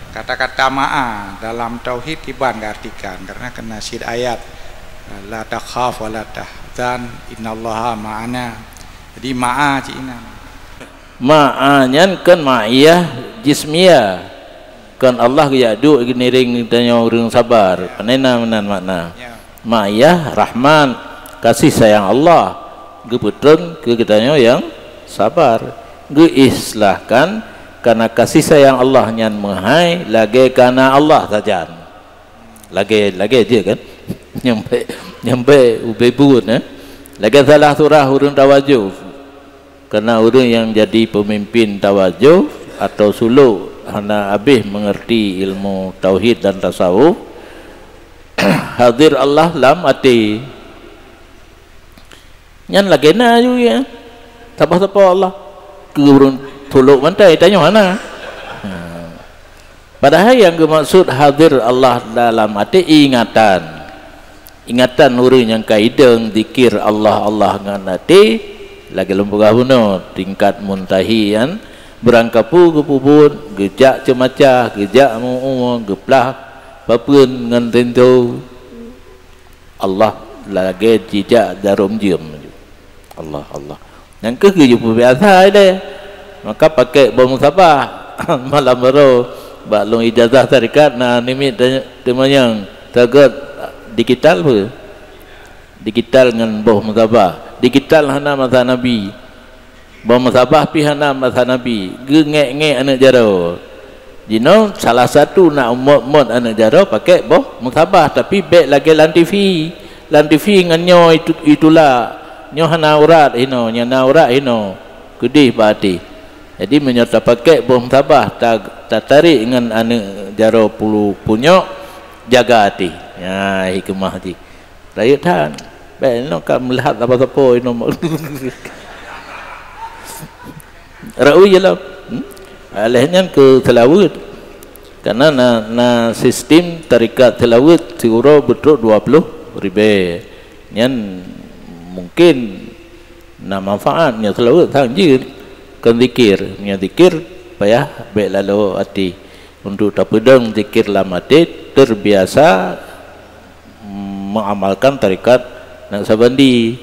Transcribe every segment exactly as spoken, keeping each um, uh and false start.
Kata-kata ma'a dalam tauhid kiban geuartikan, karena kena cit ayat, "La takhaf wa la tahzan, innallaha ma'ana." Jadi ma'a cit inan. Ma'a nyan kon ma'iyah jismiyah. Kon Allah geujak duek geuniring tanyoe ureuëng sabar. Panena meunan makna. Ya. Ma'iyah rahmat, kasih sayang Allah geupeutron keu geutanyoe nyang sabar. Geuislahkan karena kasih sayang Allah nyan meuhai lagée kana Allah sajan. Lagée, lagée jeuet kan? Nyampe, nyampe ubé buet, eh? Lagée salah surah ureuëng tawajoh. Karena ureuëng nyang jadi pemimpin tawajoh atau suluk hana habéh mengerti ilmu tauhid dan tasawuf, hadir Allah lam até. Nyan lagée na ju ya. Saboh-saboh Allah. Keu ureuëng tulok bantai tanyoe hana. Ha. Padahai nyang geumaksud hadir Allah dalam até ingatan. Ingatan ureuëng nyang ka idong zikir Allah, Allah ngon até, lagée lôn peugah bunoe, tingkat muntahi nyan, beurangkapeue geupeubuet, geujak ceumacah, geujak meu-umu, geuplah papeuen ngon tintô. Allah lagée jijak jarom jeuem. Allah, Allah. Nyang keuh geujak peubiasa ilée. Maka pakai boh musabah. Malam baroe bak lôn ijazah tarekat na namiet teumanyong, tagot digital peue? Digital ngon boh musabah. Digital hana masa Nabi. Boh musabah pih hana masa Nabi, geungék-ngék aneuëk jaroe. Jinoe salah satu na umot-umot aneuëk jaroe pakai boh musabah, tapi bék lagée lam T V. Lam T V ngon nyoe itu, itulak. Nyoe hana urat hinoe, nyoe na urat hinoe. Keudeh bak até. Jadi meunyoe tapakai boh musabah, ta, tatarék ngon aneuëk jaroe pulu punyok, jaga até. Nyan hikmah jih. Rayeuk that. Bék inoe ka meulihat sapo-sapo inoe. Raui je lah. Hmm? Aléh nyan keu seulaweuet. Karena na, na sistem tarekat seulaweuet siuroe beutrok dua puluh ribée. Nyan mungkin na manfaat nyoe seulaweuet sang jeuet kon zikir. Nyoe zikir payah bék laloe até. Untuk tapeudong zikir lam até, terbiasa mengamalkan tarekat Naqsabandi,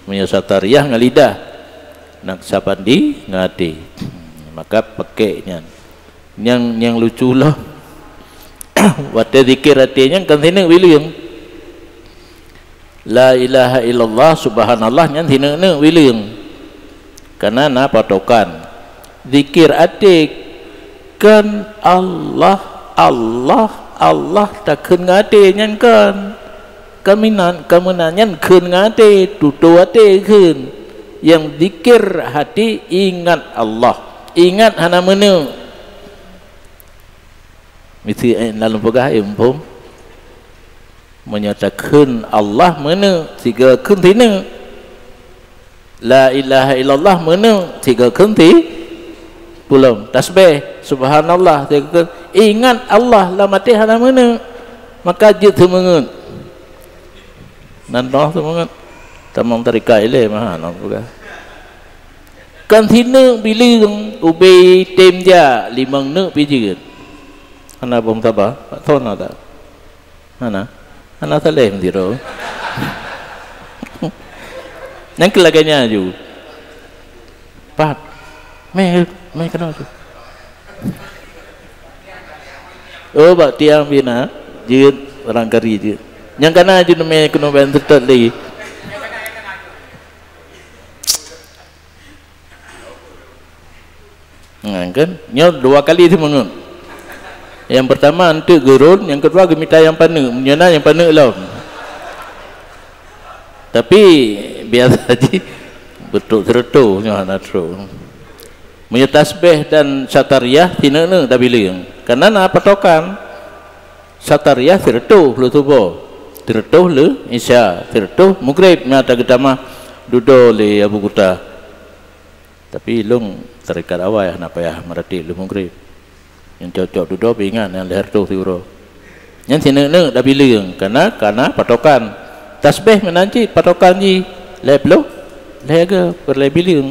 meunyoe Satariyah ngon lidah, Naqsabandi ngon até. Maka pakai nyan. Nyang, nyang lucu lah, watée zikir até nyan kan sineuk bileueng. La ilaha illallah, subhanallah nyan sineuk-neuk bileueng. Karena na patokan. Zikir até kan Allah, Allah, Allah takheun ngon até nyan kan. Kaminan, kameunan nyan kheun ngon até, tutoe até kheun. Nyang zikir hati ingat Allah. Ingat hana meuneuk. Misi, eh, lalu peugah, eh, muphom. Meunyoe takheun Allah meuneuk, sigoe kheun sineuk. La ilaha illallah meuneuk, sigoe kheun si pulom. Tasbih, subhanallah, sigoe kheun. Ingat Allah lam até hana meuneuk. Maka jeuet seumeungeut. Nan noh seumeungeut. Tamong tarekat ilée mah, hana peugah. Kan sineuk bileueng, ubé tem jak, limong neuk pih jeuet. Hana boh musabah, pat thon na tak? Hana? Hana saléh meusiro. Nyang keu lagée nyan ju. Pat. Meh, meh keunoe tu. Oh, bak tiang bina. Jeuet, barangkari jeuet. Nyang kana jeuet meh keunoe ban teutot lé. Nah, kan? Nyoe dua kali seumeungeut. Nyang pertama enteuk geurôn, nyang keudua geumita nyang paneuk. Meunyoe na nyang paneuk lom. Tapi biasa jih beutôi seureutôh nyoe hana trok. Meunyoe tasbih dan satariyah sineuk-neuk tabileueng. Karena na patokan. Satariyah sireutôh lheueh suboh, sireutôh lheueh isya, sireutôh mugreb nyang tageutamah dudoe lé Abu Kuta. Tapi lôn tarekat awai hana payah meuratéb lheueh mugreb. Nyang cok-cok dudoe pih ingat nyang lhèe reutôh siuroe. Nyan sineuk-neuk tabileueng, kana, kana patokan. Tasbeh meunan cit patokan jih, lhèe ploh, lhèe go, peureulèe bileueng.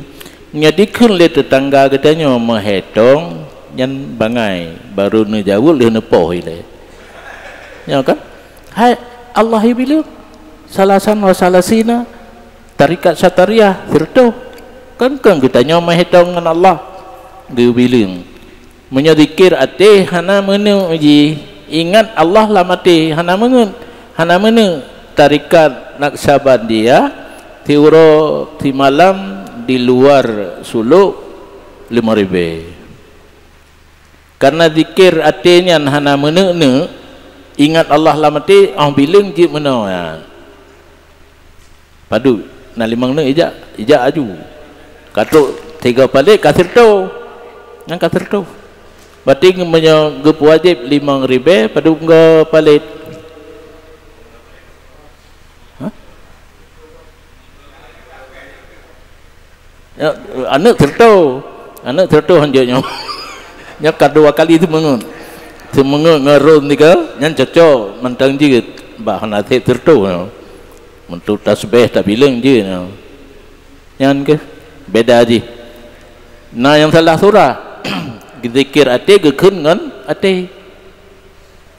Nyan dikheun lé teutangga geutanyoe meuhètong, Nyan bangai, baru neujaweueb lheueh neupoh ilée. Nyoe kan? Hai, Allah ibileueng. Salasan wa salasina, tarikat Syatariah, sirtoh. Kan, kan geutanyoe meuhitong ngon Allah. Geubileueng. Meunyoe zikir até hana meuneuk jih, ingat Allah lam até hana meungeut, hana meuneuk. Tarikat Naqsyabandiyah, siuroe simalam di luar sulok limong ribée. Karena zikir até nyan hana meuneuk-neuk, ingat Allah lam até, óh bileueng jeuet meunoe. Padub, na limong neuk ijak, ijak aju. Ka trok tiga palét ka sirtoh. Nyan ka sirtoh. Berarti meunyoe geupeuwajéb limong ribée, padub go palét? Hah? Ya, aneuk sirtoh. Aneuk sirtoh hanjeuet nyoe. Nyoe ka dua kali seumeungeut. Seumeungeut ngon rhom tiga, nyan cocok mantong jeuet. Bah hana sép sirtoh nyoe. Meuntok tasbih tabileueng jeuet nyoe. Nyan keuh beda jih. Na nyang salah surah. Zikir até geukheun ngon até.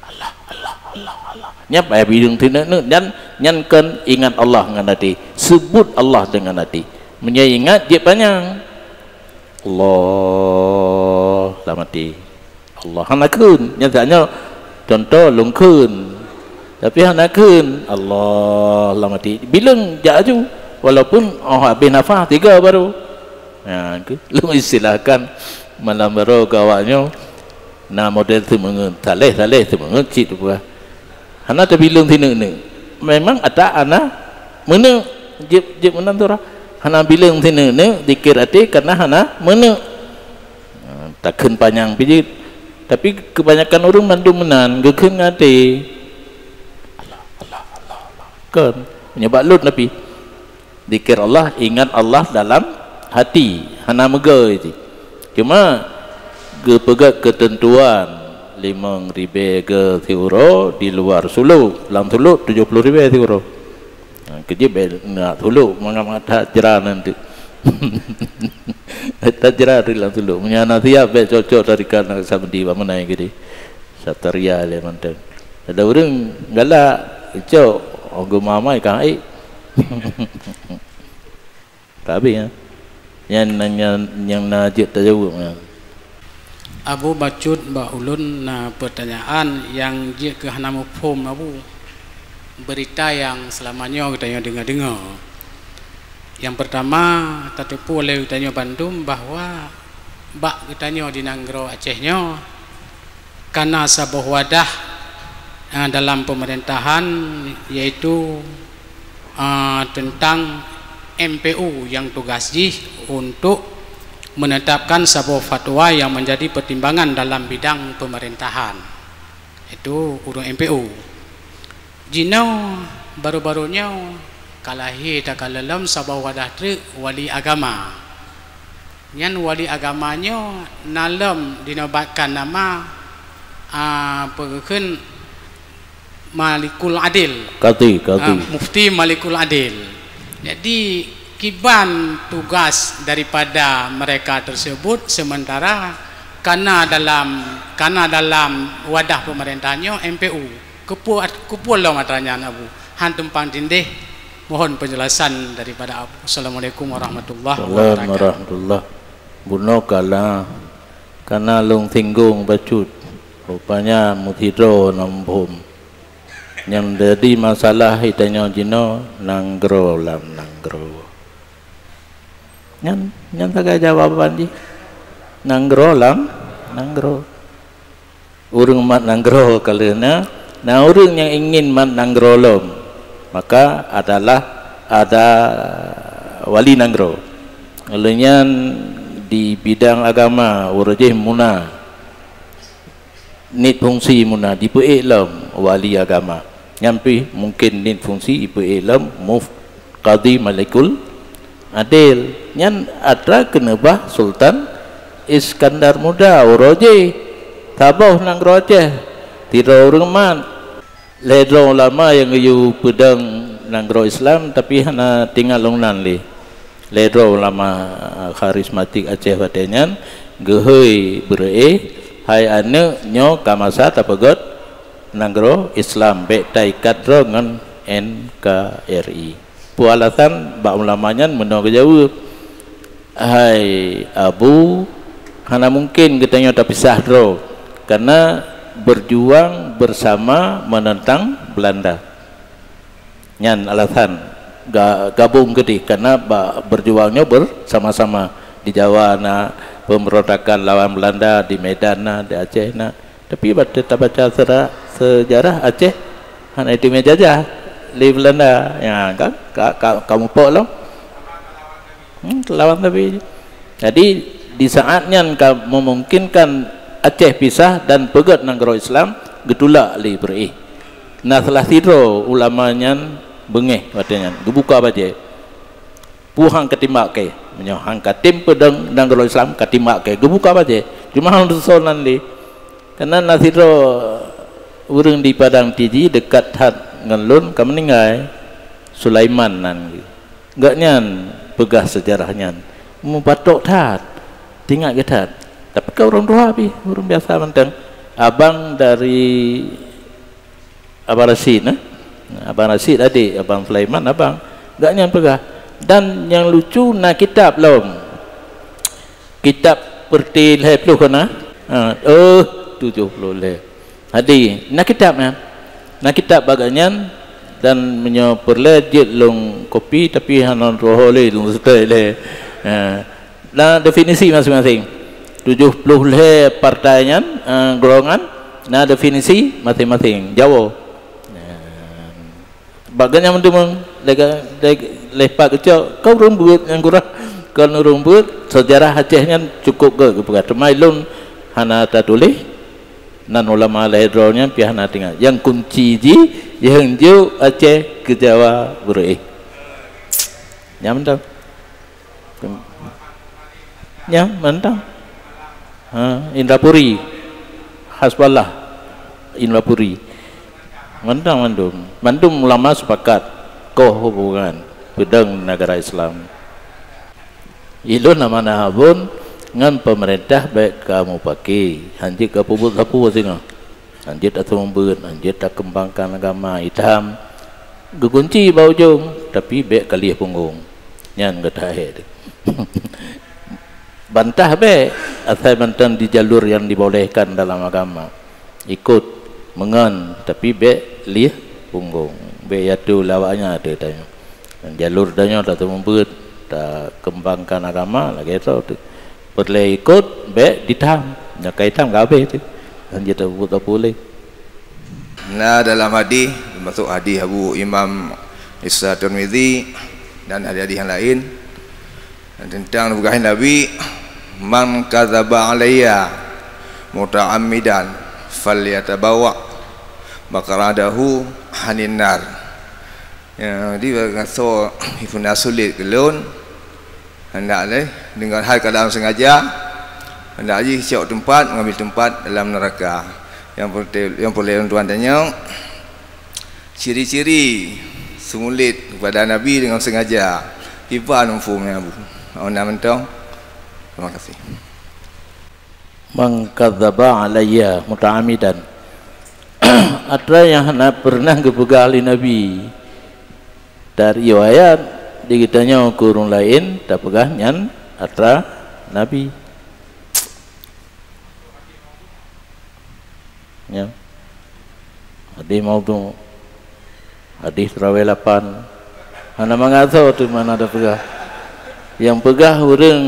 Allah, Allah, Allah, Allah. Nyan payah bileueng sineuk-neuk. Nyan, nyan kon ingat Allah ngon até. Sebut Allah dengan até. Meunyoe ingat, jeuet panyang. Allah lam até. Allah hana kheun. Nyan saat nyoe contoh lôn kheun. Tapi hana kheun. Allah lam até. Bileueng jak aju. Walaupun óh habéh nafah tiga baru. Ha, ke? Lôn istilahkan malam baroe keu awak nyoe. Na model seumeungeut, saleh-saleh seumeungeut cit peugah. Hana tabileueng sineuk-neuk. Memang ata hana meuneuk, jeuet, jeuet meunan surah. Hana bileueng sineuk-neuk, zikir até karena hana meuneuk. Ha, takheun panyang pih jeuet. Tapi kebanyakan ureuëng mandum meunan, geukheun ngon até. Allah, Allah, Allah, Allah. Kon, meunyoe bak lôn tapi. Zikir Allah, ingat Allah dalam hati, hana meugoe jih. Cuma geupeugét keuteuntuan limong ribée geu siuroe di luar sulok, lam sulok tujoh ploh ribée siuroe. Ha, keujeuet bék na sulok mangat-mangat that jra nan teuk. That jra teuk lam sulok. Meunyoe hana siap bék cocok tarikat Naqsyabandi bak meunan keudeh. Syatariah lé mantong. Ada ureuëng galak, cok, oh, geumamai kang ai. Ka habéh, ya. Nyan, nyan, nyang na jeuet tajaweueb, ya. Abu, bacut bak ulôn na peutanyaan nyang jeuet keu hana muphom, Abu. Berita nyang seulama nyoe geutanyoe deungoe-deungoe. Nyang peurtama, tateupeue lé geutanyoe bandum bahwa bak geutanyoe di nanggroe Aceh nyoe, kana saboh wadah, eh, dalam pemerintahan, yaitu, eh, tentang M P U yang tugas jih untuk menetapkan saboh fatwa yang menjadi pertimbangan dalam bidang pemerintahan, yaitu ureuëng M P U. Jinoe baru-baru nyoe ka lahé takalon lom saboh wadah treuk wali agama. Nyan wali agama nyoe na lom dinobatkan nama, a, peue geukheun Malikul Adil. Kadi, kadi. A, Mufti Malikul Adil. Jadi, kiban tugas daripada mereka tersebut sementara kana dalam, kana dalam wadah pemerintah nyoe M P U. Keupeue, keupeue lom atra nyan, Abu? Han tumpang tindeh, mohon penjelasan daripada Abu. Assalamualaikum warahmatullahi Salam wabarakatuh. Warahmatullah. Bunoe kala, kana lôn singgong bacut, rupanya meusidroe na muphom. Nyang jadi masalah geutanyoe jinoe nanggroe lam nanggroe. Nyan, nyan sagai jawaban jih. Nanggroe lam nanggroe. Ureuëng mat nanggroe ka lheueh na, na ureuëng nyang ingin mat nanggroe lom, maka adalah ada wali nanggroe. Lheueh nyan di bidang agama, uroe jih muna. Niet fungsi muna jipeuék lom wali agama. Nyan pih mungken niet fungsi jipeuék lom muf-, Kadi Malikul Adil. Nyan atra keuneubah Sultan Iskandar Muda uroe jih. Saboh nanggroe Aceh, sidroe ureuëng mat. Lhée droe ulama nyang geuyue peudong nanggroe Islam, tapi hana tinggai lom nan lé. Lhée droe ulama kharismatik Aceh watée nyan geuhôi beureuéh Hai aneuëk, nyoe ka masa tapeugét nanggroe Islam, bék taikat droe ngon N K R I. Peue alasan bak ulama nyan meunoe geujaweueb, "Hai Abu, hana mungken geutanyoe tapisah droe, kareuna berjuang bersama menentang Belanda." Nyan alasan ga-, gabong keudeh, kareuna bak berjuang nyoe bersama-sama. Di Jawa na pemberontakan lawan Belanda, di Medan na, di Aceh na. Tapi bak tabaca sera-, sejarah Aceh hana itu meujajah lé Belanda. Ya, kan? Ka, ka, ka mupok lom. Hmm, lawan tapi. Jadi, di saat nyan ka memungkinkan Aceh pisah dan peugét nanggroe Islam, geutulak lé British. Na salah sidroe ulama nyan beungéh watée nyan, geubuka bajée. Peue han katimbak kée? Meunyoe han katem peudong nanggroe Islam, katimbak kée. Geubuka bajée. Cuma han teusoe nan lé. Kareuna na sidroe ureuëng di Padang Tiji dekat that ngon lôn ka meuninggai. Sulaiman nan geuh. Gobnyan peugah sejarah nyan. Mupatok that. Teuingat geuh that. Tapi ka ureuëng tuha pih, ureuëng biasa mantong. Abang dari Abang Rashid, eh? Abang Rashid adik, Abang Sulaiman abang. Gobnyan peugah. Dan nyang lucu na kitab lom. Kitab peureuti lhée ploh kon na? Ha, oh, tujoh ploh lhée. Hadi, na kitab nyan. Na kitab bak gobnyan dan meunyoe peureulée jeuet lôn kopi tapi hana lôn tuho lé, lôn seutôt lé. Ha. Na definisi maséng-maséng. Tujoh ploh lhée partai nyan, eh, golongan, na definisi maséng-maséng. Jawoe. Bak gobnyan meuteumé, lé, lé, lé pat geucok, kon ureuëng beuet nyang gurah, kon ureuëng beuet, sejarah Aceh nyan cukôp gét geupeugah. Teuma ulôn hana tatuléh, nan ulama lhée droe nyan pih hana teuingat. Nyang kunci jih, nyang jok Aceh keu Jawa British. Nyan mantong. Nyan mantong. Ha, Indrapuri. Hasballah. Indrapuri. Mantong mandum. Mandum ulama sepakat koh hubungan peudong negara Islam. Ilôn amanah abon ngon pemerintah bék ka mupake, hanjeuet ka peubuet sapeue singoh. Hanjeuet taseumeubeuet, hanjeuet takeumbangkan agama, itam geukunci bak ujong, tapi bék ka lieh punggong. Nyan gata hék teuh. Bantah bék, asai mantong di jalur nyang dibolehkan dalam agama. Ikot, meungon, tapi bék lieh punggong. Bék yatu lawaknya teuh tanyoe. Jalur tanyoe taseumeubeuet, takeumbangkan agama, lagée toh teuh. Peureulée ikot, bék ditam. Nyang ka itam ka habéh teuh. Hanjeuet tapeubuet sapeue lé. Na dalam hadis, termasuk hadis Abu Imam Isa Tirmizi dan hadis-hadis yang lain, tentang peugah Nabi, "Man kadzaba alayya muta'ammidan falyatabawa maq'adahu anin nar." Ya, jadi bagasoe hifna sulit keu lôn, handak lé deungon hal keadaan sengaja, handak jih cok teumpat, mengambil teumpat dalam neraka. Yang peureulée, yang peureulée lôn tuan tanyong, ciri-ciri seumulit kepada Nabi deungon sengaja. Kiban muphom nyan, Bu? Awak na mantong? Terima kasih. Man kadzaba alayya muta'ammidan. Atra nyang hana peureunah geupeugah lé Nabi. Dari riwayat di geutanyoe keu ureuëng laén tapeugah nyan atra Nabi. Ya. Hadis maudhu. Hadis teurawéh lapan. Hana mangat soe teuh mana tapeugah. Nyang peugah ureuëng,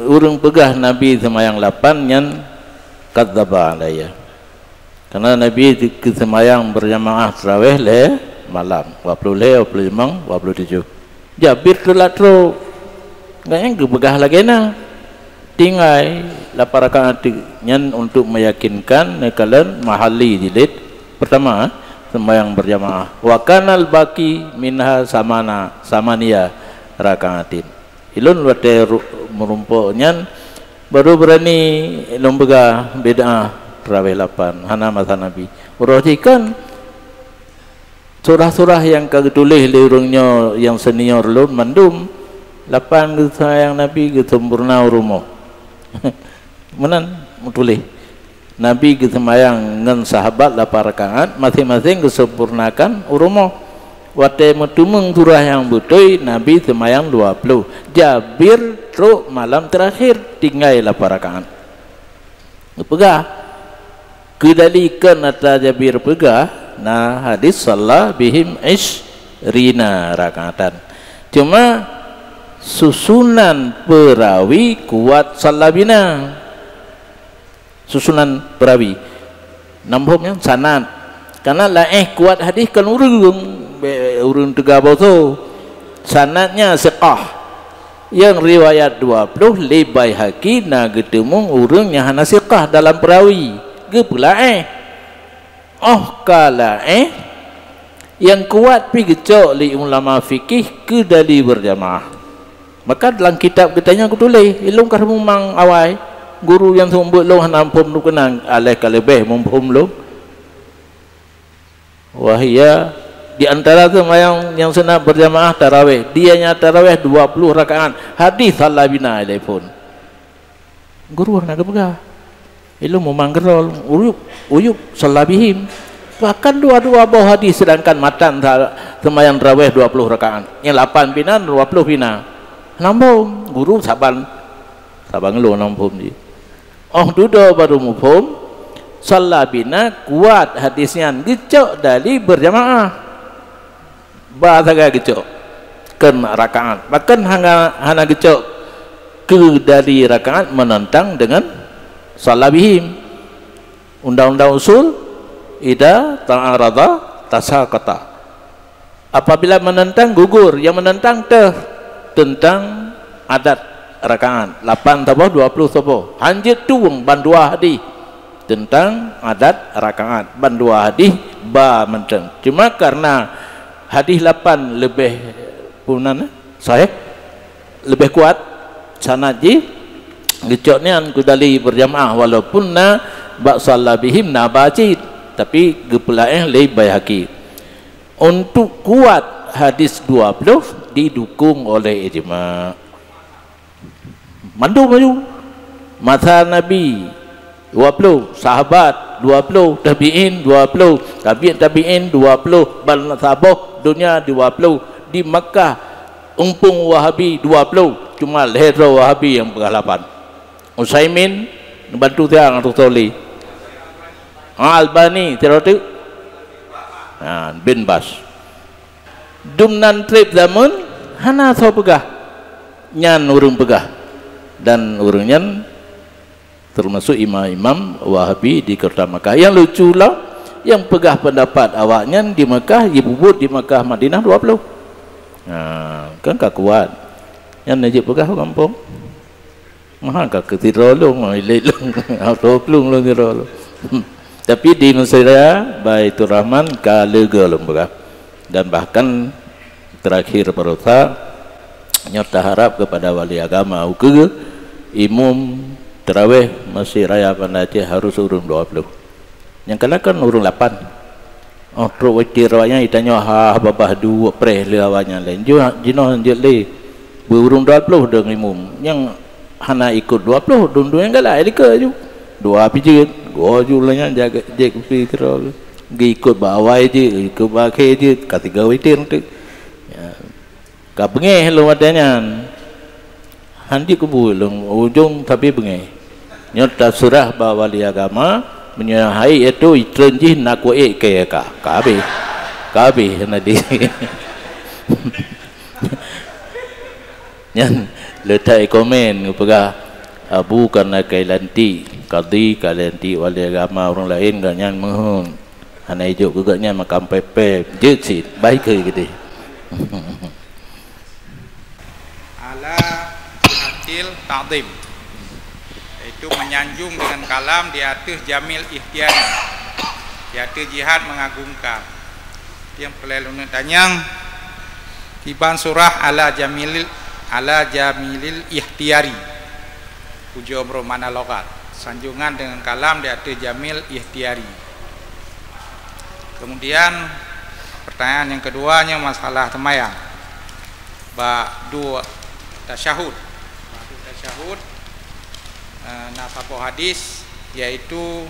ureuëng peugah Nabi seumayang lapan nyan kadzaba alayya. Karena Nabi di-, geuseumayang berjamaah teurawéh lhée malam, dua puluh lhée, dua puluh limong, dua puluh tujoh. Jabir teulat trok. Gobnyan geupeugah lagée na. Tinggai lapan rakaat teuk nyan untuk meyakinkan neukalon Mahalli jilid pertama, sembahyang berjamaah. Wa kanal baqi minha samana, samania rakaatin. Ilôn watée ru-, meurumpok nyan baru beurani lôn peugah bid'ah teurawéh lapan, hana masa Nabi. Uroe jih kan surah-surah nyang ka geutuléh lé ureuëng nyoe nyang senior lôn mandum, lapan geuseumayang Nabi geuseumpurna u rumoh. Meunan meutuléh. Nabi geuseumayang ngon sahabat lapan rakaat, maséng-maséng geuseumpurnakan u rumoh. Watée meuteumeung surah nyang beutôi, Nabi seumayang dua ploh. Jabir trok malam teurakhir, tinggai lapan rakaat. Geupeugah, keudali kon ata Jabir peugah, na hadis salla bihim isyrina rakaatan. Cuma susunan peurawi kuat salla bina. Susunan peurawi. Nam phom nyan sanad. Karena laén kuat hadis kon ureuëng, be-, ureuëng teuga boso. Sanadnya siqah. Nyang riwayat dua ploh lé Baihaqi na geuteumeung ureuëng nyang hana siqah dalam peurawi. Geupeulaén. Óh ka laén, nyang kuat pih geucok lé ulama fikih keu dali beurjamaah. Maka dalam kitab geutanyoe geutuléh, ilôn ka mumang awai, guru nyang seumeubeuet lôn hana phom lôn keunang, aléh ka leubeh muphom lôn. Wahia di antara seumayang nyang sunat beurjamaah tarawéh, dia nyang tarawéh dua ploh rakaat, hadis salla bina ilée phon. Guru hana geupeugah. Ilôn mumang keudroe, uyub, uyub salla bihim. Bahkan dua-dua boh hadis, sedangkan matan sa-, seumayang tarawéh dua ploh rakaat. Nyang lapan bina, dua ploh bina. Hana muphom, guru saban, saban ngeulôn hana muphom jih. Óh dudoe baru muphom, salla bina kuat hadis nyan, geucok dali beurjamaah. Ba sagai geucok keu rakaat. Bahkan hana, hana geucok keu dali rakaat menentang dengan salla bihim. Undang-undang usul, idza ta'arada tasaqata. Apabila menentang, gugur. Yang menentang teuh tentang adat rakaat. Lapan saboh, dua ploh saboh. Hanjeuet tueng bandua hadis tentang adat rakaat. Bandua hadis ba mantong. Cuma karena hadis lapan leubeh punan, sahih, leubeh kuat sanad jih, geucok nyan keu dali beurjamaah, walaupun na bak salla bihim na ba cit, tapi geupeulaén lé Baihaqi. Untuk kuat hadis dua ploh didukung oleh ijma. Mandum laju. Masa Nabi dua ploh, sahabat dua ploh, tabi'in dua ploh, tabi' tabi'in dua ploh, ban saboh donya dua ploh, di Makkah umpung Wahabi dua ploh, cuma lhée droe Wahabi nyang peugah lapan. Utsaimin neubantu siang atau Soli. Ha, Albani, sidroe teuk. Ha, bin Bas. Dum nan treb zameun hana soe peugah. Nyan ureuëng peugah. Dan ureuëng nyan termasuk imam-imam Wahabi di kota Makkah. Yang lucu lah, yang peugah pendapat awaknyan di Makkah, jipeubuet di Makkah Madinah dua ploh. Ha, kan ka kuat. Nyan neujeuet peugah gampông. Maha ka keu sidroe lôn, ilée lôn, atau plueng lôn sidroe lôn. Tapi di Mesir, Baiturrahman ka leuga lôn peugah. Dan bahkan terakhir barosa, nyoe taharap kepada wali agama ukeue, imum tarawéh Masjid Raya Banda Aceh harus ureuëng dua ploh. Nyang kana kan ureuëng lapan. Oh, trok witir awaknyan, itanyoe ha babah duek preh lé awaknyan laén. Ju-, jinoe jeuet lé. Beu ureuëng dua ploh dong imum. Nyang hana ikot dua ploh, dum-dum nyang galak, eh, likot aju. Dua pih jeuet. Goe ju lé nyan jaga jek kusi kira. Geuikot bak awai jeuet, ikot bak akhé jeuet. Ka tiga witir teuk. Ya. Ka beungéh lôn watée nyan. Han jeuet keubu lôn ujong tapi beungéh. Nyoe taseurah bak wali agama, meunyoe hai itu itreun jih na kuék keu ka. Ka habéh. Ka habéh na di. Nyan leutai komen geupeugah, "Abu kana kai lantik, kadi kai lantik wali agama ureuëng laén geuh nyan meuheueng." Hana ijok keu geuh nyan makam pépé, jeuet cit, bai keu geude. Ala jihatil ta'zim, yaitu menyanjung dengan kalam di atas jamil ikhtiari, di atas jihad mengagungkan. Yang perlu lôn tanyang, kiban surah ala jamilil, ala jamilil ikhtiari. Ujoe meurok makna logat, sanjungan dengan kalam di ateueh jamil ikhtiari. Kemudian, pertanyaan yang kedua nyoe masalah seumayang. Bak duek tasyahud. Bak duek tasyahud, eh, na saboh hadis, yaitu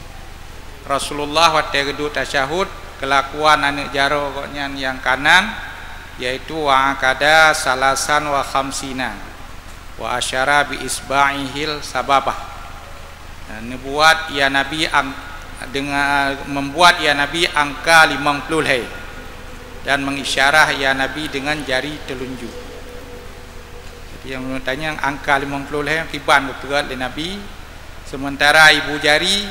Rasulullah watée geuduek tasyahud, keulakuan aneuëk jaroe gobnyan nyang kanan, yaitu wa akada salasan wa khamsina, wa asyara bi isba'ihil sababah. Neubuat ya Nabi ang-, dengan, membuat ya Nabi angka limong ploh lhée dan mengisyarah ya Nabi dengan jari telunjuk. Jadi, nyang ulôn tanyong angka limong ploh lhée kiban geupeugét lé Nabi, sementara ibu jari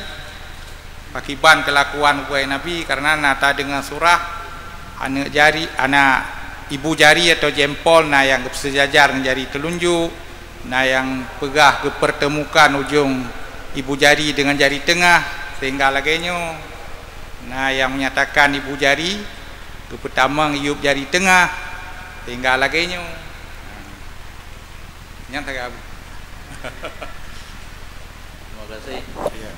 pakiban keulakuan buai Nabi, karena na tadeungoe surah aneuëk jari, anak ibu jari atau jempol na nyang geupeusejajar ngon jari telunjuk, na nyang peugah geupeurteumukan ujong ibu jari deungon jari teungoh, sehingga lagée nyoe. Na nyang menyatakan ibu jari geupeutamong yueb jari teungoh, sehingga lagée nyoe. Nyan sagai Abu. Terima kasih. Ya.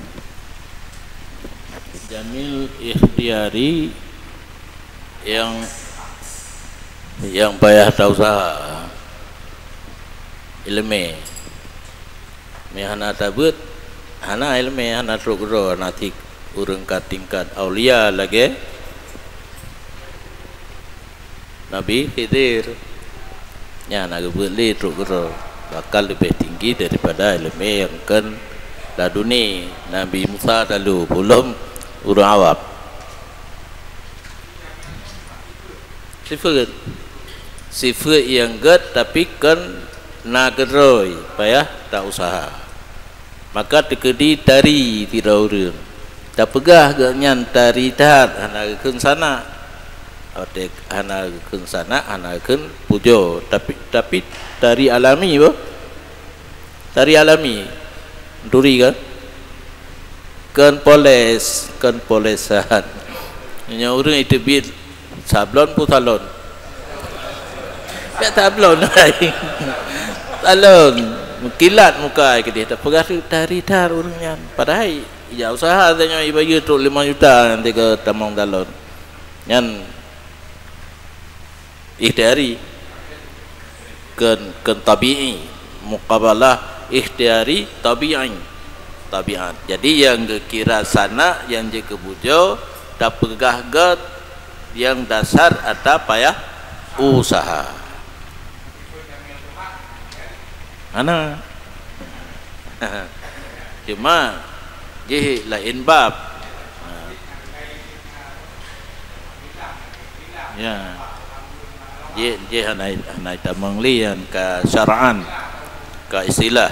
Jamil Ikhtiyari yang, yang payah tausaha. Ileumé. Mé hana tabeuet, hana ileumé, hana trok keudroe, hana cit ureuëng ka tingkat aulia lagée Nabi Khidir. Nyan na geubeuet lé trok keudroe, bahkan leubeh tinggi daripada ileumé nyang kheun laduni Nabi Musa talu bulom ureuëng awam. Sifeuet. Sifeuet nyang gét, tapi kon na keudroe, payah tausaha. Maka teukeudi tari sidroe ureuëng. Tapeugah gobnyan tari that, hana geukheun sanak. Watée hana geukheun sanak, hana geukheun pujoe. Tapi, tapi tari alami boh. Tari alami. Turi kan? Kon poles, kon polesan. Nyoe ureuëng iteubiet sablon pu salon. Pek sablon laén. Salon, meukilat muka ai keudeh, tapeugah tari that ureuëng nyan. Padahai ija usaha tanyoe ibayeue trok lima juta nyan teuka tamong salon. Nyan ikhtiyari, kon, kon tabi'i, muqabalah ikhtiyari tabi'i, tabiat. Jadi nyang geukira sanak, nyang jeuet keu bujoe, tapeugah gét nyang dasar ata payah usaha. Hana. Cuma jih laén bab. Ya. Jih, jih hana, hana tamong lé nyan ka syar'an, ka istilah.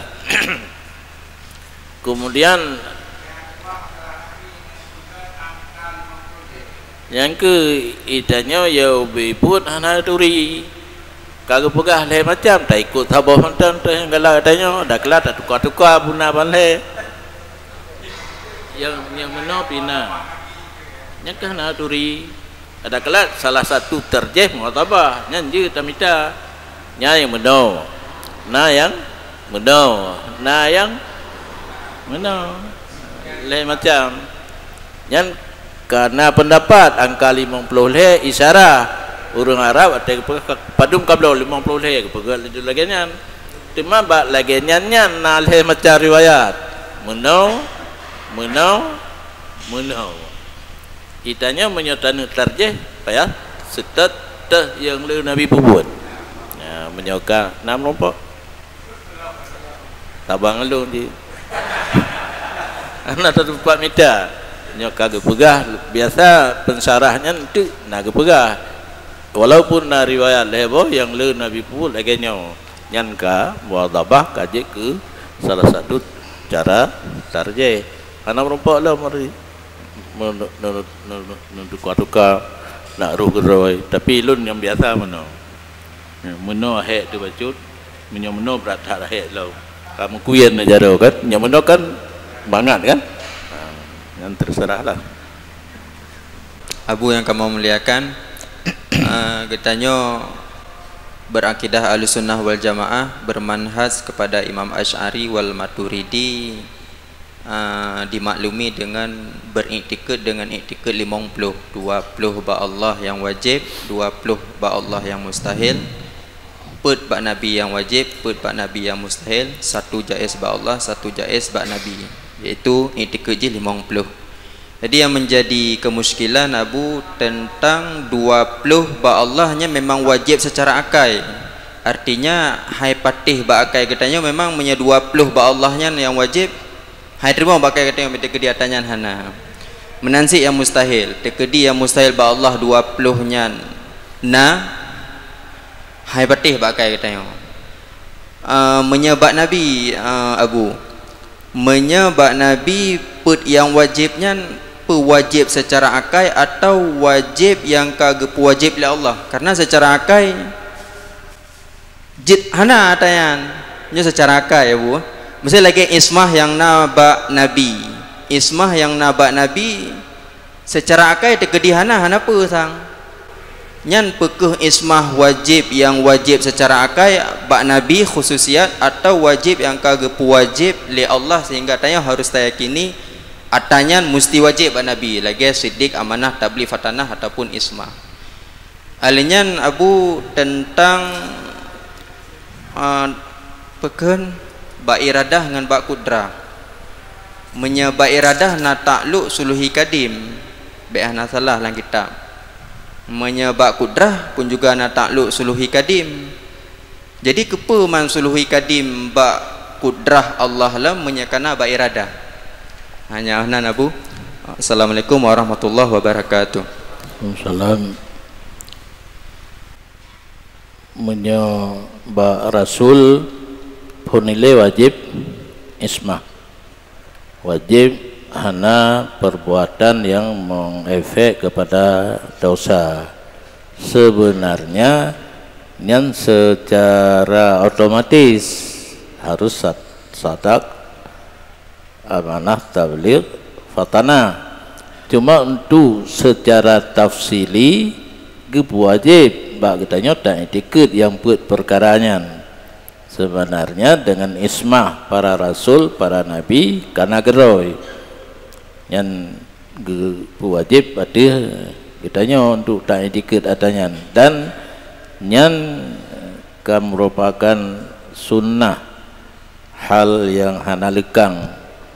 Kemudian nyang keu itanyoe ya ubé buet hana turi. Ka geupeugah lhée macam, taikot saboh mantong teuh nyang galak tanyoe, dakeulat tatuka-tuka buna ban lhée. Nyang, nyang meunoe pih na. Nyang keu hana turi. Kadang-kadang salah satu tarjih muhasabah, nyan jeuet tamita. Nyan nyang meunoe. Na nyang meunoe, na nyang meunoe. Lhée macam. Nyan ka na peundapat angka limong ploh lhée isyarah ureuëng Arab watée geupeugah padum ka bloe limong ploh lhée geupeugah lagée nyan. Teuma bak lagée nyan nyan na lhée macam riwayat. Meunoe, meunoe, meunoe. Itanyoe meunyoe taneuk tarjih, payah seutôt teuh nyang le Nabi peubuet. Nah, meunyoe ka na meurumpok. Tabang lôn jih. Hana tatupat mita. Nyoe ka geupeugah, biasa peunsyarah nyan teuk na geupeugah. Walaupun na riwayat lhée boh nyang le Nabi peubuet lagée nyoe, nyan ka muhasabah ka jeuet keu salah satu cara tarjih. Hana meurumpok lom hari. Meu-, meu-, meu-, meu-, tuka-tuka, nak roh keudroe, tapi lôn nyang biasa meunoe. Meunoe hék teuh bacut, meunyoe meunoe brat that hék lom. Ka meukuyen na jaroe kan, nyang meunoe kan mangat kan? Ha, nyan terserahlah. Abu yang kamoe muliakan, eh, geutanyoe berakidah Ahlussunnah wal Jamaah, bermanhaj kepada Imam Asy'ari wal Maturidi, ah, dimaklumi dengan beriktikad dengan iktikad limong ploh, dua ploh bak Allah nyang wajéb, dua ploh bak Allah nyang mustahil, peuet bak Nabi nyang wajéb, peuet bak Nabi nyang mustahil, satu jaiz bak Allah, satu jaiz bak Nabi, yaitu iktikad jih limong ploh. Jadi yang menjadi kemusykilan Abu tentang dua ploh bak Allah nyan memang wajib secara akai. Artinya hai patéh bak akai geutanyoe memang meunyoe dua ploh bak Allah nyan yang wajib, hai teurimong bak akai geutanyoe, meuteukeu di ata nyan hana. Meunan cit yang mustahil, teukeudi yang mustahil bak Allah dua ploh nyan na, hai patéh bak akai geutanyoe. Uh, meunyoe bak Nabi, uh, Abu, meunyoe bak Nabi peuet nyang wajéb nyan peuwajéb seucara akai atawa wajéb nyang ka geupeuwajéb lé Allah? Karena seucara akai jeuet hana ata nyan. Nyoe seucara akai, Abu. Miseu lagée ismah nyang na bak Nabi. Ismah nyang na bak Nabi seucara akai teukeudi hana, hana peue sang. Nyan peukeuh ismah wajéb nyang wajéb seucara akai bak Nabi khususiat atawa wajéb nyang ka geupeuwajéb lé Allah sehingga tanyoe harus tayakini ata nyan musti wajéb bak Nabi, lagée siddiq, amanah, tabligh, fatanah ataupun ismah. Alheuh nyan Abu teuntang, a, peukeuh bak iradah ngon bak kudrah. Meunyoe bak iradah na taklok suluhi kadim, bék hana salah lam kitab. Meunyoe bak kudrah pun juga na taklok suluhi kadim. Jadi keupeue man suluhi kadim bak kudrah Allah lom meunyoe kana bak iradah? Hanya nan Abu. Assalamualaikum warahmatullahi wabarakatuh. Salam. Meunyoe bak rasul phon ilée wajéb ismah. Wajéb hana perbuatan yang mengefek kepada dosa. Sebenarnya nyan secara otomatis harus sat- sadak amanah tabligh fatanah. Cuma untuk secara tafsili geupeuwajéb bak geutanyoe taiktikeuet nyang peuet peukara nyan. Sebenarnya dengan ismah para rasul, para nabi kana geurôi. Nyan geupeuwajéb ateueh geutanyoe untuk taiktikeuet ata nyan dan nyan ka merupakan sunnah hal nyang hana leukang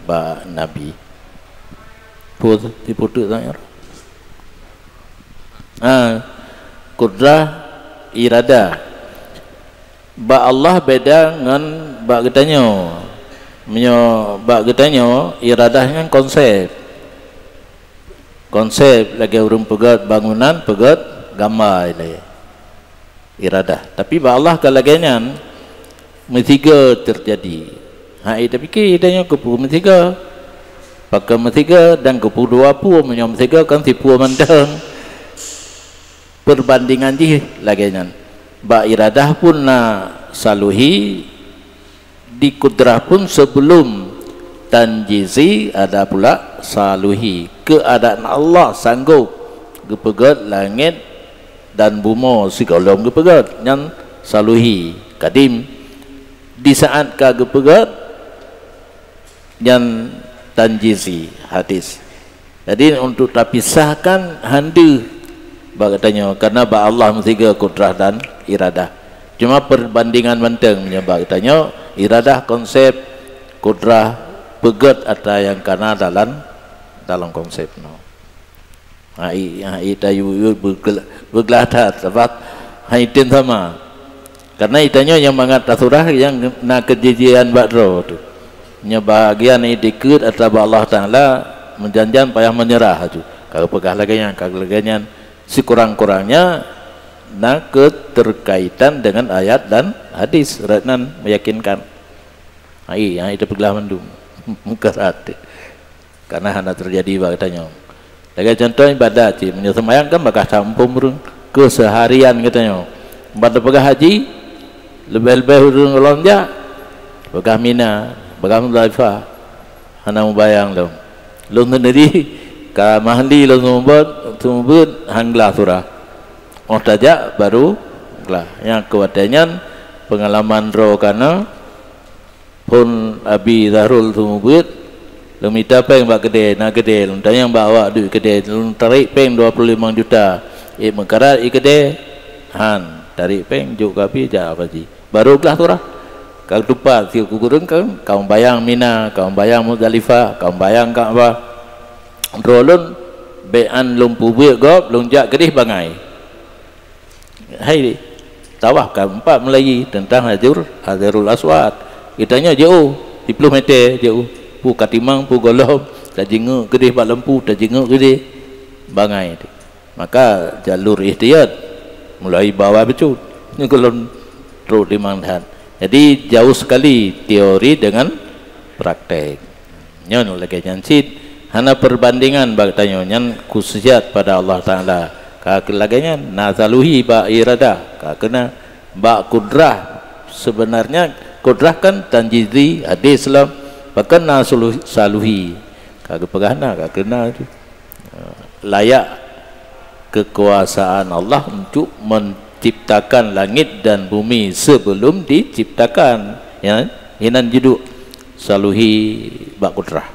bak Nabi. Peue sipeuteuk tanyoe? Ha, kudrah, iradah. Bak Allah beda ngon bak geutanyoe. Meunyoe bak geutanyoe, iradah nyan konsep. Konsep lagée ureuëng peugét bangunan, peugét gamba ilée. Iradah. Tapi bak Allah ka lagée nyan meusiga teujadi. Hai tapike tanyoe keupeue meusiga? Pakon meusiga dan keupeue dua pue meunyoe meusiga kan sipue mantong. Perbandingan jih lagée nyan. Bak iradah pun na saluhi, di kudrah pun sebelum tanjizi ada pula saluhi. Keuadaan Allah sanggob geupeugét langét dan bumoe sigohlom geupeugét, nyan saluhi kadim. Di saat ka geupeugét, nyan tanjizi hadis. Jadi untuk tapisahkan hande bak geutanyoe karena bak Allah meusiga kudrah dan iradah. Cuma perbandingan mantong meunyoe bak geutanyoe iradah konsep, kudrah peugét ata nyang kana dalam dalam konsep nyoe. Hai hai tayue beuglah that sabab hai tem sama. Karena itanyoe nyang mangat tasurah nyang na keujijian bak droe tu. Nyoe bahagian iktikeuet atawa Allah Taala meujanjan payah meunyeurah tu. Ka geupeugah lagée nyan, ka lagée nyan sikurang-kurangnya na keuterkaitan dengan ayat dan hadis rot nan meyakinkan. Hai hai teupeuglah mandum. Mukarat. Karena hana teujadi bak geutanyoe. Lagée contoh ibadat cit, meunyoe seumayang kan bagaih tamuphom ureuëng keuseuharian geutanyoe. Ban tapeugah haji, leubeh-leubeh ureuëng ulôn jak, peugah Mina, peugah Muzdalifah, hana mubayang lom. Lôn seundiri ka mahli lôn seumeubeuet, seumeubeuet han glah surah. Óh tajak baru glah. Nyang keu watée nyan peungalaman droe kana Phon Abi Zahrul seumeubeuet, lôn mita péng bak keudée, na keudée, lôn tanyong bak awak duek keudée, lôn tarek péng dua ploh limong juta. Ék meukarat i keudée? Han, tarek péng jok keu Abi jak Abi Haji. Barô glah surah. Ka geutupat sikureueng kan, ka mubayang Mina, ka mubayang Muzdalifah, ka mubayang Ka'bah. Droe lôn, bèk an lôn peubuet gob, lôn jak keudeh bangai. Hai, tawaf ka empat meulayeue teuntang Hajur, Hajarul Aswad. Geutanyoe jiôh, siplôh mètè jiôh. Peue ka timang, peue gohlom, tajingeuk keudeh bak lampu, tajingeuk keudeh bangai. Maka jalur ihtiyat, mulai bawah bacut. Nyoe gohlom trôk timang that. Jadi, jauh sekali teori dengan praktek. Nyoe lagèe nyan cit, hana perbandingan bak tanyoe, nyan khususat pada Allah Taala. Ka lagèe nyan, na saluhi bak iradah, ka keunan bak kudrah. Sebenarnya kudrah kan tanjizi, hadis lom, pakon na sulu-, saluhi. Ka geupeugah na, ka keunan tu. Layak kekuasaan Allah untuk menciptakan langit dan bumi sebelum diciptakan. Ya, inan juduk saluhi bak kudrah.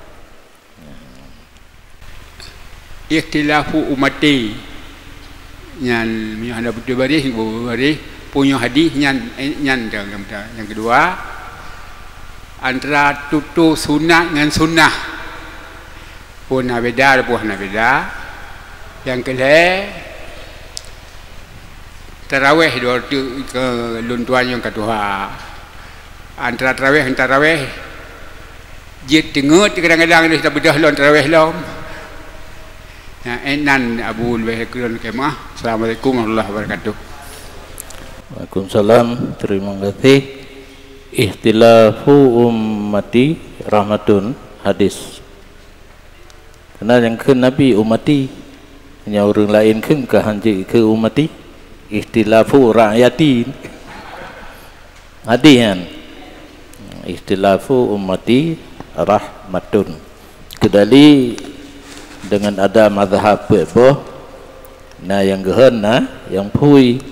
Ikhtilafu ummati. Nyan meunyoe hana beutôi baréh, baréh, punya hadis nyan, eh, nyan nyang keudua, antara tutoe sunat ngon sunnah. Peue na beda, peue hana beda. Nyang keulhèe, tarawèh dua reutôh keu lôn tuan nyang ka tuha. Antara tarawèh ngon tarawèh, jeuet teungeut kadang-kadang lheueh tabeudôh lom tarawèh lom. Nah, eh, nan Abu leubeh keulôn khemah. Assalamualaikum warahmatullahi wabarakatuh. Waalaikumsalam. Terima kasih. Ikhtilafu ummati rahmatun, hadis. Karena nyang kheun Nabi ummati. Nyang ureueng laén kheun ka hanjeuet keu ummati. Ikhtilafu ra'yati. Hadis nyan. Ikhtilafu ummati rahmatun. Keudali dengan ada mazhab peuet boh, na nyang geuhon, na nyang phui.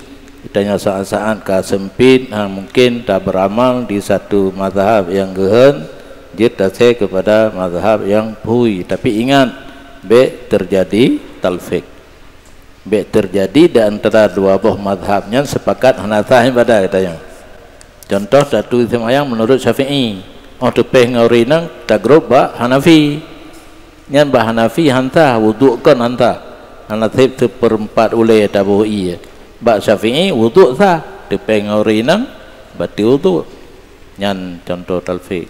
Geutanyoe saát-saát ka seumpit, ha, mungkin taberamal di satu mazhab nyang geuhon, jeuet tasé keupada mazhab nyang phui. Tapi ingat, bèk teujadi talfik. Bèk teujadi di antara dua boh mazhab nyan sepakat hana sah ibadah geutanyoe. Contoh, taturi seumayang meunurot Syafi'i, 'oh teupèh ngon ureueng inong tagrôp bak Hanafi. Nyan bak Hanafi han sah, wudhu kon han sah. Hana sép seupeurempat ulèe taboh ié. Bak Syafi'i wudhu sah, teupèh ngon ureueng inong, bateue wudhu. Nyan contoh talfik.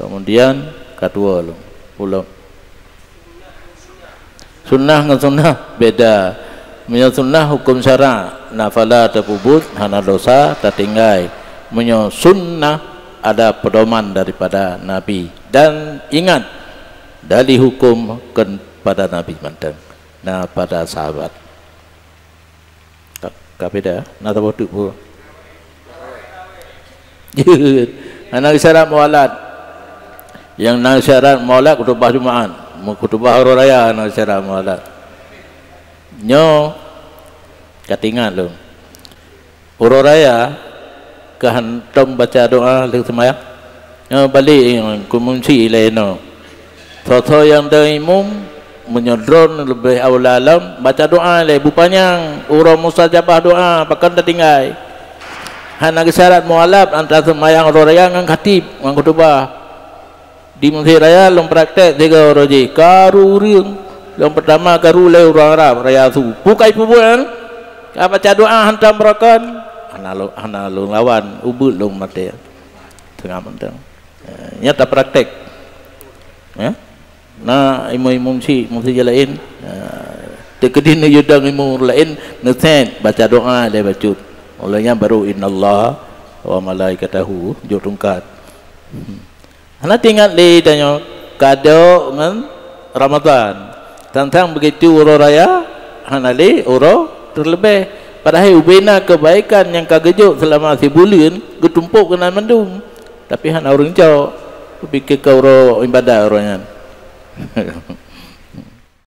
Kemudian, ka dua lom. Ulôn. Sunnah ngon sunnah beda. Meunyoe sunnah huköm syarak, na pahala tapeubuet, hana dosa tatinggai. Meunyoe sunnah ada pedoman daripada Nabi. Dan ingat, dali huköm kon pada Nabi mantong, na pada sahabat. Ka, ka beda, na saboh teuk peue? Jeuet. Hana syarat mualat. Nyang na syarat mualat khutubah Jumaat. Mu-, khutubah uroe raya na syarat mualat. Nyoe ka teuingat lôn. Uroe raya ka hantom baca doa lheueh seumayang. Nyoe balek, eh, keu munsi ilèe inoe. Soe-soe nyang dong imum, meunyoe droeneuh leubeh aula lom, baca doa ilèe beupanyang, uroe mustajabah doa, pakon tatinggai. Hana geusyarat mualaf antara seumayang uroe raya ngon khatib, ngon khutubah. Di Mesir Raya lôn praktek tiga uroe jih, karu ureueng. Lôn peutama karu lé ureueng Arab, raya su. Peue ka jipeubuet nyan? Ka baca doa hantom beurokon. Hana lôn, hana lôn lawan, ubeuet lôn maté. Teungoh mantong. Eh, nyan tapraktek. Ya. Na imum-imum chik, meuseujid laén. Eh, teukeudi neuyue dong imum laén, neusét baca doa lé bacut. Ulèh nyan baru innallaha wa malaikatahu jok tungkat. Hmm. Hana teuingat lé tanyoe, kadok ngon Ramadhan. Tang-tang beugitu uroe raya, hana lé uroe teuleubeh. Padahai ubena keubaikan nyang ka geujok seulama sibuleuen geutumpok keunan mandum. Tapi hana ureueng cok, geupike keu uroe ibadat uroe nyan.